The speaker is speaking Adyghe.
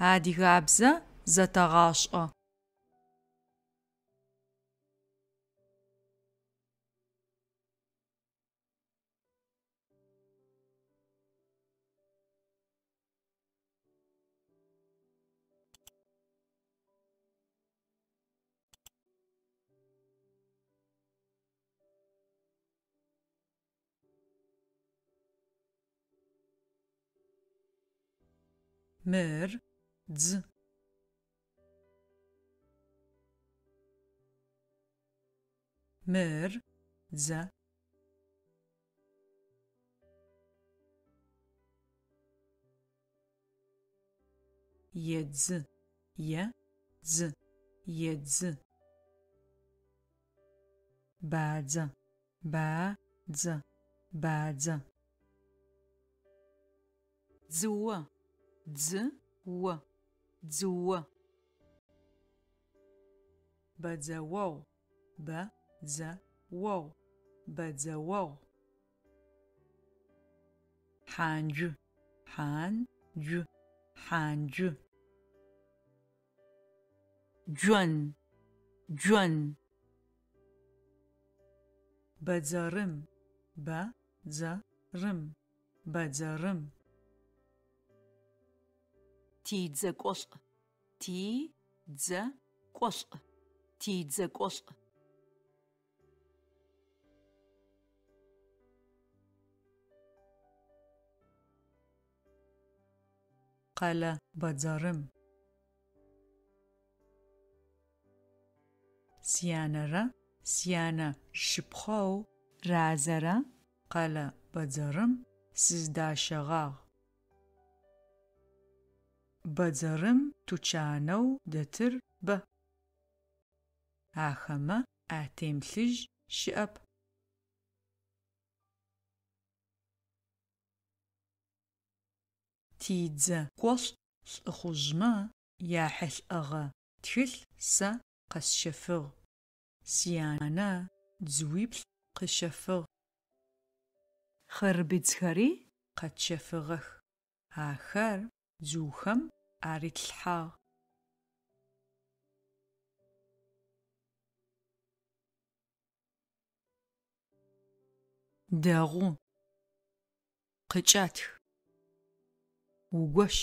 Адыгабзэ зэтэгъашӏэ. Мыр дзы. Мыр дзэ. Едзы, е-дзы, едзы. Бадзэ, ба-дзэ, бадзэ. Дзыо, дзы-о, дзыо. Бэдзэогъу, бэ-дзэ-огъу, бэдзэогъу. Хьанджъу, хьан-джъу, хьанджъу. Джон, джон. Бэдзэрым, бэ-дзэ-рым, бэдзэрым. Тидзэкӏолӏ, ти-дзэ-кӏолӏ, тидзэкӏолӏ. Къэлэ бэдзэрым. Сянэрэ сянэ шыпхъоу Разэрэ къэлэ бэдзэрым сыздащэгъагъ. Бэдзэрым тучанэу дэтыр бэ. Ахэмэ атемылъыжь щыӏэп. Тидзэкӏолӏ лӏыхъужъмэ яхьылӏэгъэ тхылъ сэ къэсщэфыгъ. Сянэ дзыуиплӏ къыщэфыгъ. Хъырбыдзхэри къэтщэфыгъэх. Ахэр дзыухэм арытлъхьагъ. Дэгъу. Къыкӏэтх. Угощ.